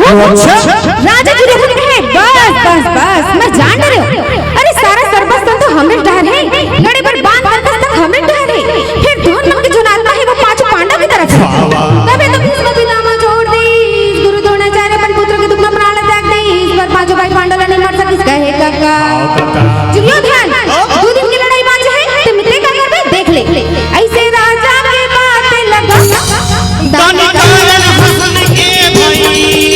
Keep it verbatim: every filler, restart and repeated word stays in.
अच्छा। राजा जी रोहन कहे, बस बस बस, मैं जान डरे हूँ। अरे, सारा सरबस तो हमरे डहर है, गड़े बर बांध कर तक हमरे डहर है। फिर तुमन मन के जोन आत्मा है, वो पांचों पांडव की तरफ है। तबे तो भीष्म पितामह छोड़ दीस, गुरु द्रोणाचार्य अपन पुत्र के दुख में प्राण त्याग दीस, पर पांचों भाई पांडव ला नहीं मार सकिस। कहे काका, दुर्योधन, दू दिन की लड़ाई बांचे है, ते मिलते का करबे, देख ले। ऐसे राजा के बात लगा। तन कारण हसन के भई।